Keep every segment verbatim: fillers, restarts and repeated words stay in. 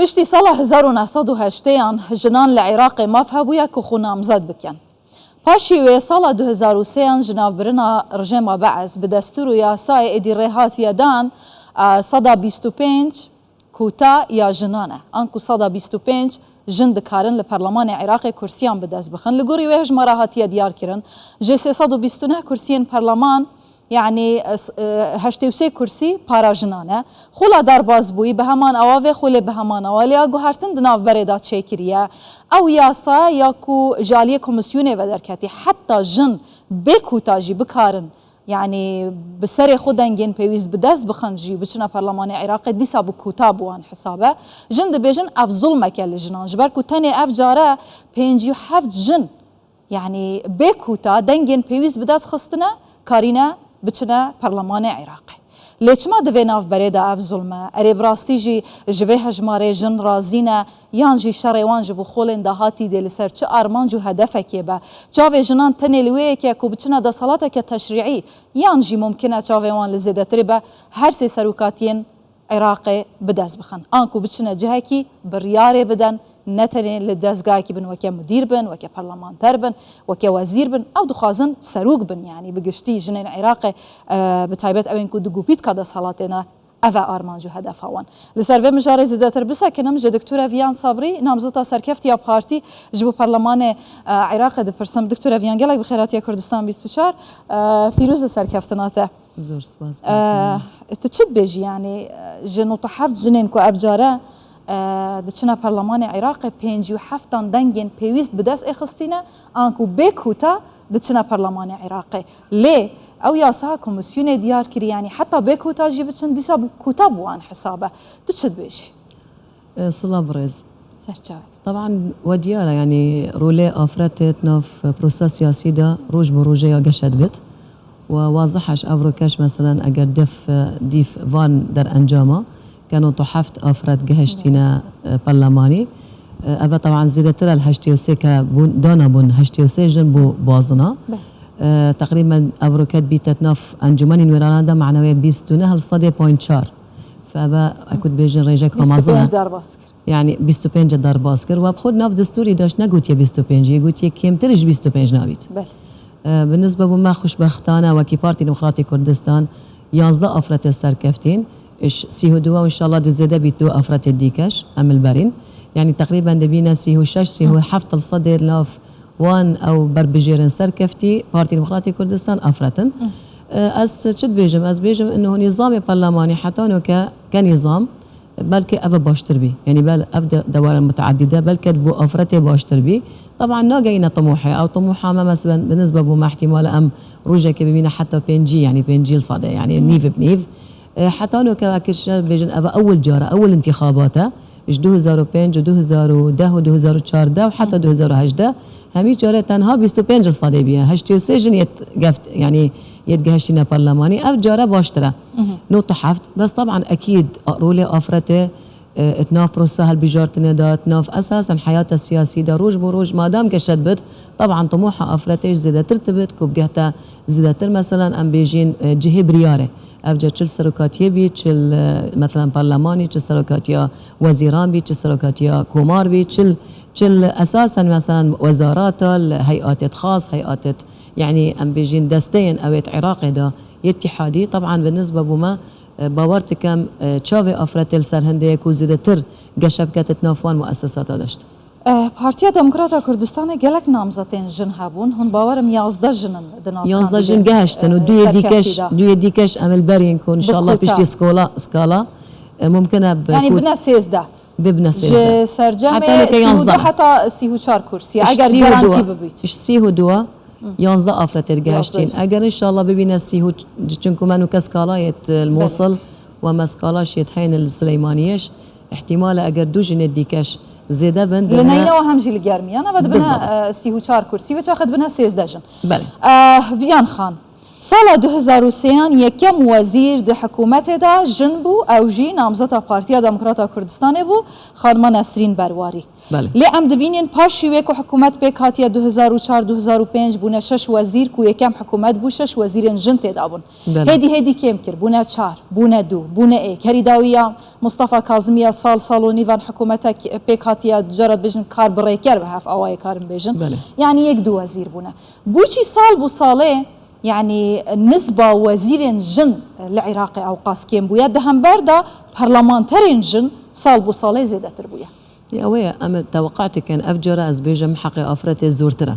Piştî sala hezar û neh sed û heştêyan jinan li Iraqê maf hebûye ku xwe namzet bikin. Paşî wê sala du hezar û sêyan ji navbirina rejêma Bees bi destûr û yasayê êdî rê hatiye dan, e, seda bîst û pênc kuta ya jinan e. Anku seda bîst û pênc jin dikarin li Perlemanê Iraqê kursiyan bi dest bixin. Li gorî wê hejmara hatiye diyar kirin, ji sê sed û bîst û neh kursiyên perleman, yanî, e, s-, e, heştê û sê kursî para jinan e. Xula derbas bûyî bi heman awa vê xulê bi heman awa lê ya guhertin di navberê de çêkiriye. Ew yasa ya ku ji aliyê komîsyonê ve derketî, heta jin bê kuta jî bikarin, yanî bi serê xwe dengên pêwîst bi dest bixin jî biçine Perlemanê Iraqê, dîsa bi kuta bi wan hesab e. Jin dibêjin ev zulmeke li jinan, ji ber ku tenê ev care pêncî û heft jin, yanî bê kuta dengên pêwîst bi dest xistine, karîne biçine Perlemanê Iraqê. Lê çima di vê navberê de ev zulm e? Erê, bi rastî jî ji vê hejmarê jin razî ne, yan jî şerê wan ji bo xolên dahatî dê li ser çi armanc û hedefekê be? Çavê jinan tenê li wê yekê ku biçine desthilateke teşrîî, yan jî mumkin e çavê wan li zêdetirê be, her sê serokatiyên Iraqê bi dest bixin. Anku biçine cihekî biryarê bidin, ne tenê li dezgahekî bin, weke mudîr bin, weke parlamenter bin, weke wezîr bin. Ew dixwazin serok bin, yanî bi giştî jinên Iraqê, e, bi taybet ewên ku di gopîtka desthilatê ne, ev e armanc û hedefa wan. Li ser vê mijarê zêdetir bisekinim, ji Diktore Viyan Sabrî, namzeta serkeftiya partî ji bo Perlemanê, e, Iraqê dipirsim. Diktore Viyan, gelek bi xêr hatiye Kurdistan bîst û çar. E, pîroz e serkeftina te. Zor spas. Ee, tu çi dibêjî, yanî, e, ji nod û heft jinên ku ev care, e, diçine Perlemanê Iraqê, pêncî û heftan dengên pêwîst bi dest êxistîne, anku bê kuta diçine Perlemanê Iraqê. Lê ew yasa komîsyonê diyar kirî, yanî heta bê kuta jî biçin, dîsa bi kuta bi wan hesab e. Tu çi dibêjî? E, silav birêz. Ser çavê te. Teban we diyar e, yanî rolê afretê di nav prosa siyasî de roj bi rojê ya geşe dibêt. We wazih e ji evrokeş, meselen, eger def, e, dîf van derencama ke nod û heft afret gehiştîne, e, perlemanî. E, ev e teban zêdetir e li heştê û sê ke bûn, dana bûn, heştê û sê jin bû bazina. Beh. E, teqrîben evroke dibîte di nav encûmenên wêranan de manewê bîst û neh li sedê point çar. Fe ev e, e, ku dibêjin rêjek bîst û pênc mezin e. Derbas kir. Yanî bîst û pênc derbas kir. We bi xwe di nav destûrî de jî negotiye bîst û pênc, yê gotiye kêmtir ji bîst û pênc nabît. Belê. E, bi nisbe bo me xweşbextane wekî Partî Demokratîk Kurdistan yanzdeh afretê serkeftîn, ji sîh û du û înşallah di zêde bît du afretê dîkeş em li berîn. Yanî teqrîben dibîne sîh û şeş, sîh û heft li sedê li nav wan ew berbijêrin serkeftî Partî Demokratîk Kurdistan afretin. E, ez çi dibêjim? Ez bêjim, inho nîzamê perlemanî heta noke ke nîzam, belkî ev e baştir bî. Yanî bel-, ev de, dewara muteedî de belkî bo afretê baştir bî. Teban nageyîne timohê. Ew timoha me, meselen, bi nisbe bo me, îhtîmal e em rojekê bibîne heta pêncî, yanî pêncî li sedê, yanî nîv bi nîv. E, heta noke wekî şer bêjin, ev e ewil car e, ewil întîxabat e. Ji du hezar û pênc û du hezar û deh û du hezar û çardeh û heta du hezar û hejdeh, hemî carê tenha bîst û pênc li sedê bûye. Heştê û sê jin yêt geft, yanî yêt gehiştîne perlemanî. Ev care baştir e. Nod û heft. Bes teban ekîd rolê afretê, e, di nav prosa hilbijartinê de, di nav esasen heyata siyasî de roj bo roj madam geşe dibit, teban timoha afretê jî zêdetir dibit, ku bigehte zêdetir, meselen, em bêjin, e, cihê biryarê. Ev ca çi li serokatiyê bî, çi li, e, meselen, perlemanî, çi serokatiya wezîran bî, çi serokatiya komar bî, çi li, çi li esasen, meselen, wezarata, li heyatê xas, heyatê, yanî em bêjin desteyên ew ê di Iraqê de yê îtîhadî, teban bi nisbe bo me, e, bawer dikim, e, çavê afretê li ser hindê ye ku zêdetir geşe bikete di nav wan muessesata de jî. Eh, Partiya Demokrata Kurdistanê gelek namzetên jin hebûn. Hûn bawerim yazdeh jin in di nav Yazdeh jin kandîdên, gehiştin û eh, duyê dîkeş, serkeftî de. Duyê dîkeş em li berîn ku înşallah kuta. Piştî skola, skala, eh, mumkin e bi Yanî kut-, bine sêzdeh. Bibine sêzdeh. Ji sercemê Heta neke sî û du yazdeh. Heta sî û çar kursî. Ji Eger sî û du. Gerantî bibît. Ji sî û du. Yanzdeh afretê Yazdeh gehiştîn. jin. Eger înşallah bibîne sî û ç-, çinku me nûke skala yêt, eh, li Belê. Mosil û me skala şêt heyne li Suleymaniyê jî. Îhtîmal e eger du jinê dîkeş zêde bin, Li dibine neyne û hem jî li germiyan, eve dibine, Bilbat. eh, sî û çar kursî, ve çaxê dibine sêzdeh jin. Belê. Eh, Viyan Xan, Sala du hezar û sêyan yekem wezîr di hikûmetê de jin bû, ew jî namzeta Partiya Demokrata Kurdistanê bû, xanima Nesrîn Berwarî. Belê. Lê em dibînin paşî wê ku hikûmet pêk hatiye du hezar û çar du hezar û pênc bûne şeş wezîr ku yekem hikûmet bû, şeş wezîrên jin tê de bûn. Belê. Hêdî hêdî kêm kir, bûne çar, bûne du, bûne êk. Herî dawî ya Mustafa Kazimî ya sal, sal û nîvan hikûmetek pêk hatiye, cara dibêjin kar bi rêker bi hev awayê karin bêjin. Belê. Yanî yek du wezîr bûne. Bû çî sal bû salê, yanî nisba wezîrên jin li Iraqê ewqas kêm bûye, di hember de parlamenterên jin sal bû salê zêdetir bûye. Ya wê ye, em ê teweqqa dikin, ev cara ez bêjim heqê afretê zortir e.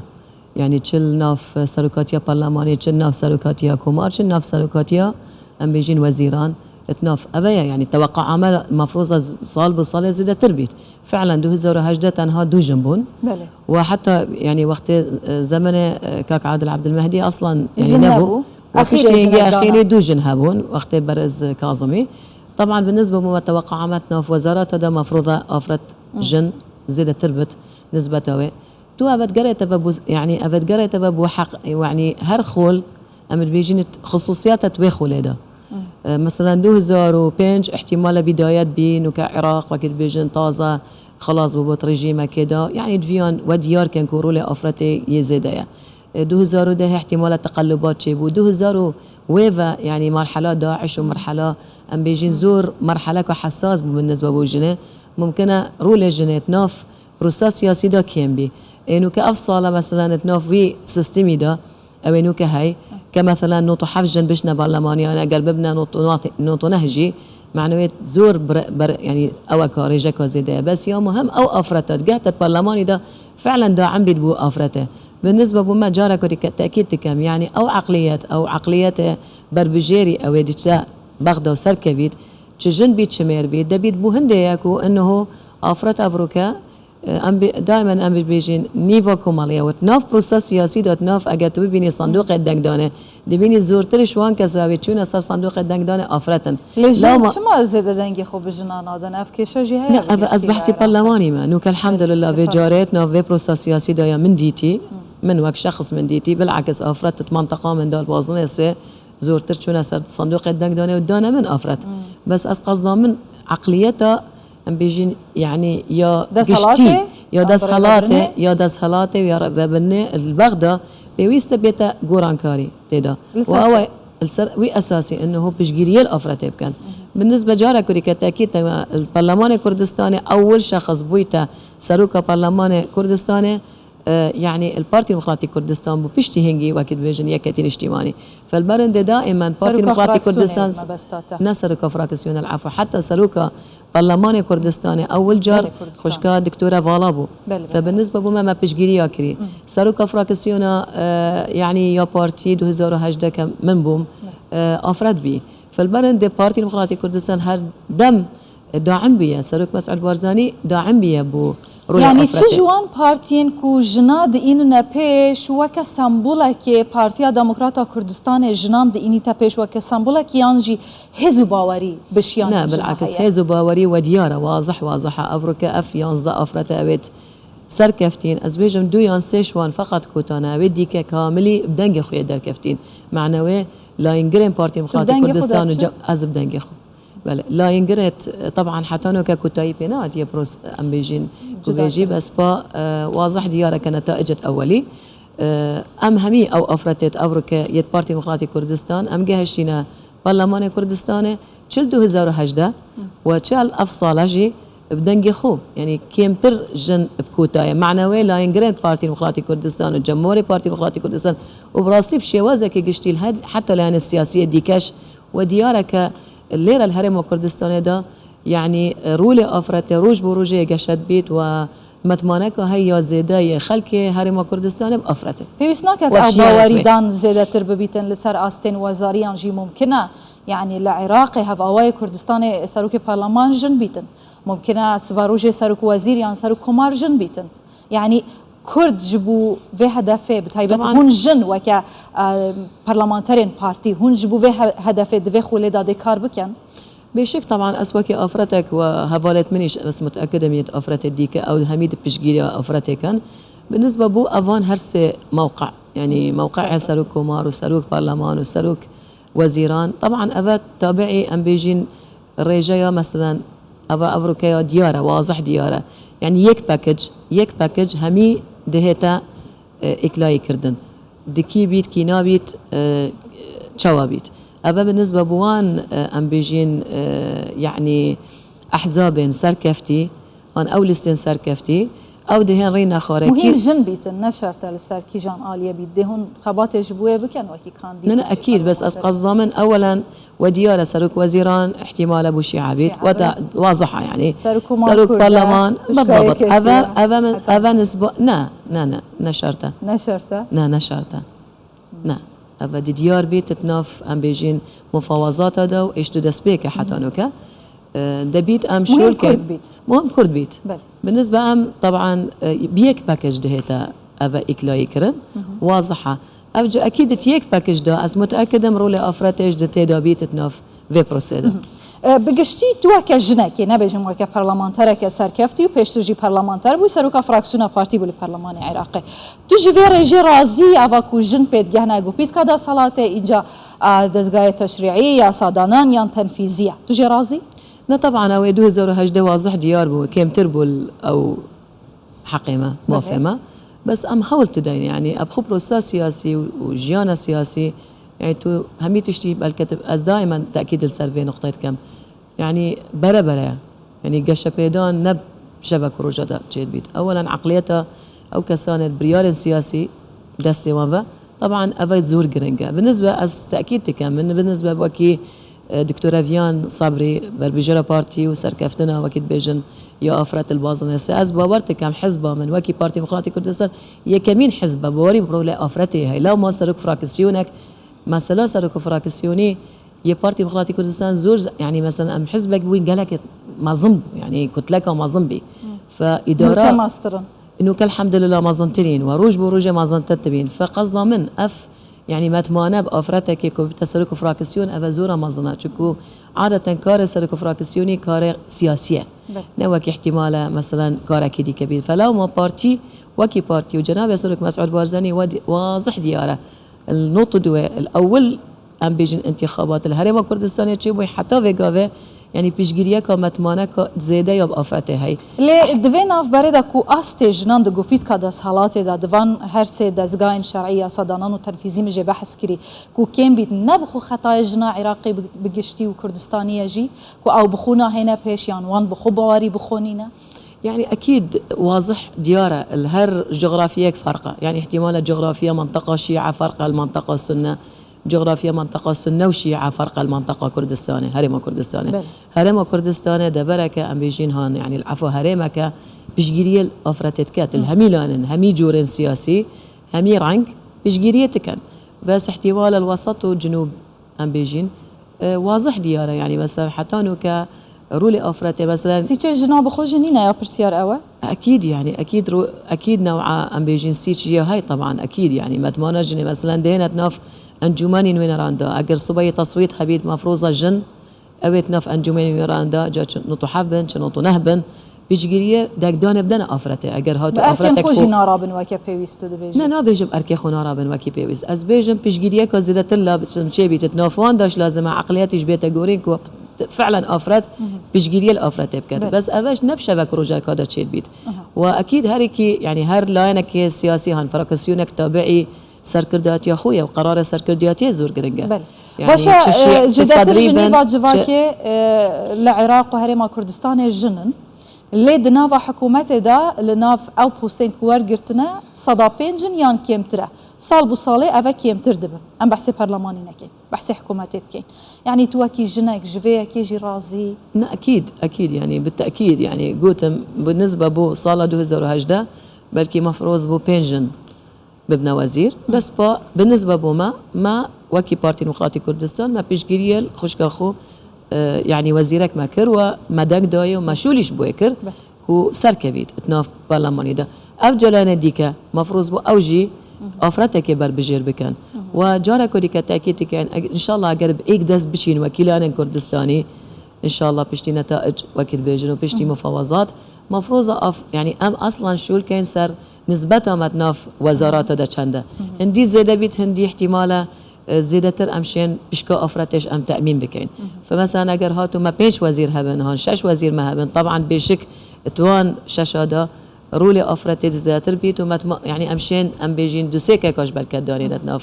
Yanî çi li nav serokatiya parlemanê, çi li nav serokatiya komar, çi li nav serokatiya, em bêjin, wezîran, di nav, ev e ye, yanî teweqqa me mefroza sal bi salê zêdetir bît. Fi'len du hezar û hejdeh tenha du jin bûn. Belê. Û heta, yanî, wextê, e, zemenê, e, kak Adil Abdulmehdi aslan, yanî, jin nebû. Nebû. Û piştî hingê exîrê du jin hebûn, wextê berez Kazimî. Taban bi nisbet bû me teweqqa me di nav wezarata de mefroza afret jin zêdetir bit nisbeta wê. Tu evet gerê te ve bû, yanî evet gerê te ve bû heq, yanî her xol, em dibêjin xusûsiyata tu wê xolê de. E, mesela du hezar û pênc ihtimale bidayet bî, nûke Iraq, wekî dibêjin, taze xilas bûbû di rejîmekê de. Yanî diviyan we diyar kin ku rolê afretê yê zêde ye. E, du hezar û deh ihtimale teqellubat çêbû. Du hezar û wê ve, yanî merhela DAIŞ û merhela, em bêjin, zor merheleka hesas bû bin nisbe bo jinê. Mumkin e rolê jinê di nav prosa siyasî de kêm bî. Ê nûke ev sala, mesela, di nav wî sistemî de, ew ê nûke hey, ke, mesela, nod û heft jin bişne barlemaniyan, eger bibine nod û neh, nod û neh jî, manewê zor bir, bir, yanî ew e ka rêjeka zêde ye. Bes ya muhim ew afreta digehte di barlemanî de fi'len daim bît bû afrete. Bi nisbe bû me careke dî ke-, tekîd dikem, yanî ew eqliyet, ew eqliyete berbijêrî ew ê diçe Bexda û serkevît, çi jin bît, çi mêr bît, debît bû hindê ye ku inniho afret evroke, e, em bê, daimen em bibêjin nîva komeliyê wet. Nav prosa siyasî de nav, eger tu bibînî sandoqê dengdane, dibînî zortir ji wan kes ve çûne ser sandoqê dengdane afret in. Lê jin Lama çima zêde dengê xwe bi jinan nadin? Ev kêşe jî heye. Ne, li ev, ez giştî behsî Iraqê. Parlemanî me. Nûke elhamdulillah vê carê nav vê prosa siyasî de ya min dîtî, min wek şexs min dîtî, bilakis afret di manteqa min de li Bazinêsê zortir çûne ser sandoqê dengdane û dane min afret. Bes ez qezda min eqliyeta, em bêjin, yanî ya Desthilatê, giştî, ya yan desthilatê, birêvebirinê. Ya desthilatê ya re-, vebirinê li Bexda pêwîst e bête gorankarî tê de. Li Û ser ew çi? E, li ser wî esasî inniho piştgiriyê li afretê bikin. Bi nisbe cara kurî ke tekî te, li Parlemanê Kurdistanê ewil şexs bûyte seroka Parlemanê Kurdistanê, e, yanî li Partî Demokratîk Kurdistan bû, piştî hingî, wekî dibêjin, Yeketî Niştîmanî. Felberindê daîmen Partî Seroka Demokratîk fraksiyonê Kurdistan, mebesta te. Ne seroka fraksiyonel, efû, heta seroka Parlemanê Kurdistanê ewil car Belê, Kurdistan. Xwişka Doktora Vala bû. Belê, belê, Fe bi nisbe bû me, me piştgiriya kirî. Seroka fraksiyona, e, yanî ya partî du hezar û hejdeh ke min bûm, e, afret bî. Felberindê Partî Demokratîk Kurdistan her dem daim bûye. Serok Mesûd Barzanî daim bûye bo rolê Yanî çi afretê. Ji wan partiyên ku jina diînine pêş weke sembolekê Partiya Demokrata Kurdistanê jinan diînîte pêş weke sembolekî yan jî hêz û bawerî bi şiyan Ne, jina bilakis heye? Hêz û bawerî we diyar e, wazih wazih e. Evroke ev yanzdeh afrete ewêt serkeftîn. Ez bêjim du yan sê ji wan feqet kotane. Ewê dîke kamilî bi dengê xwe yê derkeftîn. Manewê layîngirên Partî Demokratîk Kurdistan û ce-, ez bi dengê xwe. Belê, layîngirê t-, teban heta noke kotayî pê nehatiye pros-, em bêjin ku Cuda bêjî, kirin. Bes pa, e, wazih diyar e ke netaic ewelî. E, em hemî ew afretê t-, evroke yê Partî Demokratîk Kurdistan, em gehiştîne Parlemanê Kurdistanê, çi li du hezar û hejdeh we çi li ev sala jî bi dengê xwe, yanî kêmtir jin bi kota ye. Mane wê layîngirên Partî Demokratîk Kurdistan û Cemhurê Partî Demokratîk Kurdistan û bi rastî bi şêwazekî giştî li he-, heta layînê siyasî yê dîkeş We diyar e ke lêre li Herêma Kurdistanê de, yanî, rolê afretê roj bo rojê geşe dibît û metmaneka hey ya zêde yê xelkê Herêma Kurdistanê bi afret e. Pêwîst naket ew bawerî dan zêdetir bibîtin li ser astên wezarî yan jî mumkin e, yanî, li Iraqê hevawayê Kurdistanê serokê parleman jin bîtin. Mumkin e siba rojê serok wezîr yan serok komar jin bîtin. Yanî Kurd ji bo vê hedefê, bi taybet Teban. Hûn jin weke, e, parlamenterên partî, hûn ji bo vê he-, hedefê di vê xwelê de dê kar bikin? Bêşik, teban, ez wekî afretek we hevalêt min îş, ez muteekid im yê afretê dîke, ew hemî di piştgiriya afretê kin. Bi nisbe bo evan her sê mewqe, Yanî mewqeê serok komar û serok parleman û serok wezîran. Teban eve tabiî em bêjîn rêjeya, meselen, eve evrokeya diyar e, wazih diyar e. Yanî yek package, yek package hemî dihête, e, îklayî kirdin. Di kî bît, kî nabît, e, çawa bît. Eve bi nisbe bi wan, e, em bêjîn, e, yanî ehzabên serkeftî, an ew lîstên serkeftî, ew dihên rî nexwarekî. Muhîm jin bîtin, ne şert e li ser kîjan aliyê bît. Dê hûn xebatê ji bo wê bikin wekî kandîd. Ne, ne, ekîd, bes ez qezdamin ewelen we diyar e serok wezîran ihtimale bo şîa bît. Şîa, weta wazih e yanî. Serok pêşkayê ketiye. Eve, eve min, eve nisba, ne, ne, ne, ne şert e. Ne şert e? Ne, ne şert e. Ne. Eve di diyar bît, di nav, em bêjîn, mufawazata de û êş du destpêke heta noke. E, debît em şûl kein. Muhim Kurd bît. Muhim Kurd bît. Belê. Bi nisbe em, teban, e, bi yek package dihête eve îklayî kirin. Wazih e. Ev ji ekîd di yek package de, ez muteekid im rolê Afretê jî di tê de bît, di nav vê prosê de. E, bi giştî tu weke jinekê, nebêjim weke parlamentereke serkeftî û pêştir jî parlamenter bû, seroka fraksiyona partî bû li Perlemanê Iraqê. Tu ji vê rêjê razî, eva ku jin pêdigehne gopîtka desthilatê, înca, a, dezgayê teşrîî, yasadanan yan tenfîzî ye? Tu jê razî? Ne, teban ew ê du hezar û hejdeh wazih diyar bû, kêmtir bû l-, ew heqê me, mafê me. Bes em hewl dideyn, yanî ev xwe prosa siyasî û, û jiyana siyasî, yanî tu hemî tiştî belke tu, ez daimen tekîd li ser vê nuqteyê dikim. Yanî bere bere ye. Yanî geşepêdan ne şevek û roja de çêdibît. Ewelen eqliyeta ew kesanê di biryarên siyasî destê wan ve, teban eve zor giring e. Bi nisbe ez tekîd dikim, min bi nisbe wekî, e, Doktor Eviyan Sabrî, berbijêra partî û serkeftina wekî dibêjin ya Afret li Bazinêsê. Ez bawer dikim hizba min wekî Partî Demokratîk Kurdistan yekemîn hizb e, bawerî bi rolê Afretê heye. Lewma serok fraksiyoneke, mesela serok fraksiyonî yê Partî Demokratîk Kurdistan zor, yanî mesela em hizbek bûyn gelekê mezin bû, yanî kutleka mezin bî. Fe îdara. Nûke mastirin. Nûke elhamdulillah mezintirîn we roj bo rojê mezintir dibîn. Fe qezda min ev, yanî metmane bi Afretekê ku bibite serok û fraksyon, eve zora mezin e. Çunku adeten karê serok û fraksiyonî karê siyasî ye. Belê. Ne wekî ihtimale, meselen, karekî dîke bît. Fe lewma partî, wekî partî û cenabê serok Mesûd Barzanî we di-, wazih diyar e. Li not û duwê, li ewil, em bêjin, întîxabat li Herêma Kurdistanê çêbûyî heta vê gavê, yanî piştgiriyeka metmaneka zêde ya bi Afretê heye. Lê di vê navberê de ku astê jinan di gopîtka desthilatê de, di van her sê dezgahên şerî, yasadanan û tenfîzî min jê behs kirî, ku kêm bît, ne bi xwe xetayê jina Iraqê bi, bi giştî û Kurdistanî ye jî, ku ew bi xwe nahêne pêş yan wan bi xwe bawerî bi xwe nîne? Yanî ekîd wazih diyar e, li her cografiyek ferq e. Yanî ihtimale cografiya menteqa Şîa ferq e li menteqa Sunne, cografiya menteqa Sunne û Şîa ferq e li menteqa Kurdistanê, Herêma Kurdistanê. Belê. Herêma Kurdistanê devereke em bêjîn han, yanî li efo herêmeke piştgiriyê li Afretê dike, li hemî lanin, hemî corên siyasî, hemî reng piştgiriyê dikin. Bes ihtimale li wesat û cinûb em bêjîn, e, wazih diyar e, yanî mesela heta nûke rolê Afretê, mesela. Sîçê jina bi xwe jî nîne ya, pirsiyar ew e? Ekîd, yanî ekîd ro-, ekîd new'a em bêjîn sîç jê hay, teban ekîd, yanî metmana jinê, mesela, dihêne di nav encûmenên wêneran de, eger subeyê teswît hebît, mefroza jin, ew ê di nav encûmenên wêneran de, ca çi nod û heft bin, çi nod û neh bin, piştgiriyê dengdanê bidene Afretê. Eger hatu Afretek xwe jî narabin weke pêwîst, tu dibêjî? Ne, nabêjim erkê xwe narabin wekî pêwîst. Ez bêjim piştgiriyeka zêdetir la biçim çê bît. Di nav wan de jî lazim e eqliyetî jî bête gorîn ku fi'len Afret piştgiriyê li Afretê bike. Belê. Bes ev jî ne bi şevek rojeka de çê dibît. Aha. Wa ekîd her yekî, yanî her layenekê siyasî han, fraksiyoneke tabiî serkirdatiya xwe ye û qerara serkirdiyatiyê zor giring e. Belê. Yanî baş e, çi şî-, e, çi zêdetir sedrî ji bin, nêva çi civakê, e, li Iraq û Herêma Kurdistanê jin in. Lê di nava hikûmetê de li nav ew postên ku wergirtine, seda pênc in yan kêmtir e. Sal bi salê eve kêmtir dibin. Em behsê perlemanî nekin. Behsê hikûmetê bikeyn. Yanî tu wekî jinek ji vê yekê jî razî? Ne, ekîd, ekîd, yanî bi tekîd, yanî gotim, bi nisbe bo sala du hezar û hejdeh belkî mefroz bû pênc jin bibne wezîr. Bes pa, bi nisbe bo me, me wekî Partî Demokratîk Kurdistan, me piştgiriyê li xwişka xwe, e, yanî wezîrek me kir we me deng dayê û me şûlî ji bo wê kir ku serkevît di nav parlemanî de. Ev calanê dîke, mefroz bû ew jî afretekê berbijêr bikin. We careko dîke tekîd dikin, eg-, înşallah eger bi êk dest biçîn wekîlanên Kurdistanî, înşallah piştî netaic wekî dibêjin û piştî mufawazat, mefroza af-, yanî em aslan şûl keyn ser Nisbeta me di nav wezarata de çend e. Hindî zêde bît, hindî ihtimale, e, zêdetir em şên pişka afretê ji em temîn bikeyn. Fe mesela eger hatu me pênc wezîr hebin, han şeş wezîr me hebin, teban bêşik di wan şeşa de rolê afretê di zêdetir bît û me tma-, yanî em şên, em bêjîn du sê keka ji ber ked danîne di nav,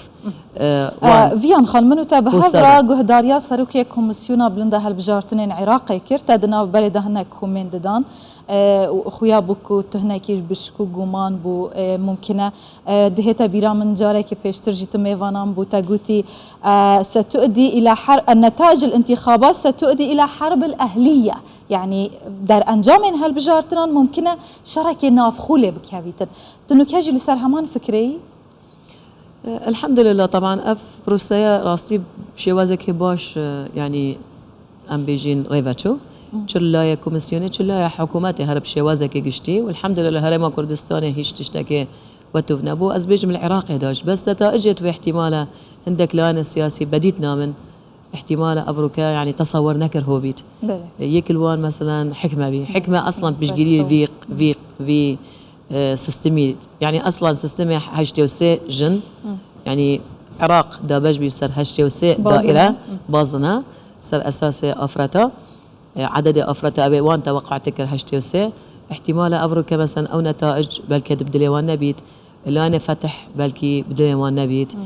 e, wan. Viyan Xan, min û te bi hev re guhdariya serokê Komîsyona Bilind a Hilbijartinên Iraqê kir. Te di nav berê de hinek komên didan. E, û xuya bû ku tu hinekî bi şik û guman bû, e, mumkin e. E, dihête bîra min carekî pêştir jî tu mêvanan bû, te gotî, e, ستؤدي إلى حر-، النتائج الانتخابات ستؤدي إلى حرب أهلية. Yanî derencamên hilbijartinan mumkin e şerekê navxwe lê bikevîtin. Tu nûke jî li ser heman fikrê yî? Elhamdülillah, teban ev proseya rastî şêwazekê baş, e, yanî em bêjîn rêve çû. Çi layê komîsyonê, çi layê hikûmetê here bi şêwazekê giştî. Û elhamdülillah Herêma Kurdistanê hîç tiştekê wetûv nebû. Ez bêjim li Iraqê de jî. Bes netaicê tu ihtimale hindek layene siyasî bedît namin. Îhtîmale evroke, yanî, tesewwer nekir ho bît. Belê. E, yek li wan, meselen, hikme bî. Hikme eslan piştgirî vî, vî, vî, e, sistemî, yanî, eslan sistemê heştê û sê jin, yanî, Iraq dabeş bî ser heştê û sê daîre, bazine, ser esasê afreta. E, ededê afreta ew ê wan teweqû dikir heştê û sê. Îhtîmale evroke, meselen, ew netaic belkî di bi dilê wan nebît. Layene Fetih belkî bi dilê wan nebît.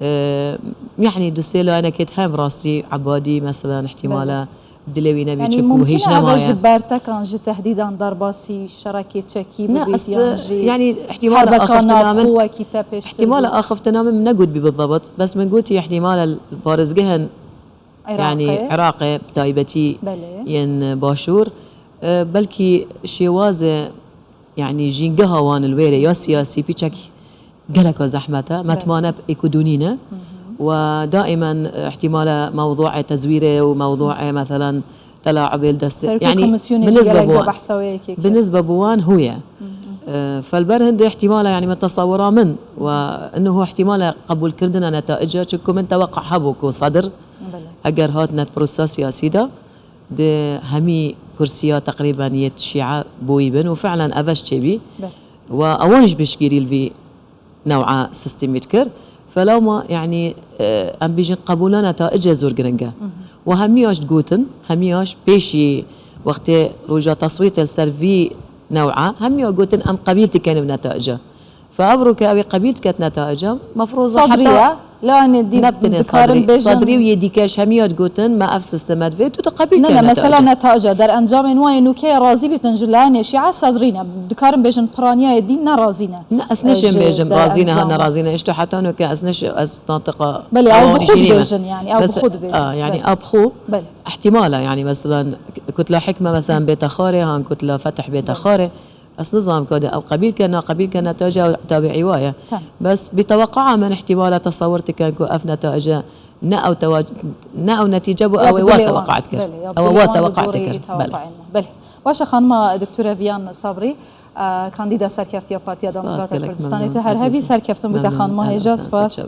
E, yanî du sê layenekê hem rastî Ebadî, meselen, îhtîmale bi dilê wî nebît, çunku hîç nemaye. Yanî mumkin e ev ji bertekan, ji tehdîdan derbasî şerekê çekî bibît, yan jî yanî îhtîmale herbeka axiftina min, navxwe wekî te pêştir îhtîmale axiftina min min negot bî bidebat, bes min gotî îhtîmale li parêzgehên yanî Iraqê, bi taybetî yên başûr, e, belkî şêwazê, yanî jîngeha wan li wêrê ya siyasî piçek geleka zehmet e. Metmane êkûdûnî ne. Ve daimen, e, îhtîmale mewdûê tezwîrê û mewdûê, meselen, telaubê li destê. Yanî bi nisbe bi wan, bi nisbe bi wan hûye. E, felber hindê îhtîmale, yanî me tesewira min ve innehu îhtîmale qebûlkirina netaica, çunku min teweqû hebû ku Sedir eger hat net prosa siyasî de, di hemî kursiya teqrîben yê şîe boyî bin û fi'len ev eş çêbî. Belê. Wa ewan jî piştgirî li vî new'a sistemî dikir. Felama, yanî, e, em bêjin qebûla netaice zor giring e. Wa hemiya jî digotin, hemiya jî pêşî wextê roja teswîtê li ser vî new'a, hemiya gotin em qebîl dikin ev netaice. Fe evroke ew ê qebîl diket netaica, mefroza Sedrî heta ye. Lane dî nebtine dikarin Sedrî. Bêjin Sedrî û yê dîke ji hemiya digotin, me ev sisteme divê, tu dixebîl Ne, ke ne, mesela netaica. Netaica, derencamên wan ê nûkeyê razî bîtin ji layene şîa Sedrî ne. Dikarin bêjin piraniyayê dîn ne razî ne. Ne, ez neşêm bêjim razî ne, han ne razî ne. Îşte heta nûke ez neşe, ez tantiqa Belê, ew bi xwe dibêjin, yanî, ew bi xwe dibêjin. Yanî, ew bi xwe. Belê. Îhtîmal e, yanî, mesela, Kutla Hikme, mesela, bête xarê, han Kutla Fetih bête xarê. Ez nizanim ka de ew qebîl ke, naqebîl ke, netîce ew tabiî wa ye. Tamam. Bes bi teweqaa min îhtîmala tesewir dikin ku ev netîce ne ew tewa-, ne ew netîce bû, ew ê wa teweqa dikir. Ew ê wa teweqa dikir. Belê. Baş e, xanima Doktore Viyan Sabrî, e, kandîda serkeftiya Partiya Demokrata Kurdistanê, tu her hebî, serkeftin bo te xanima hêja, spas.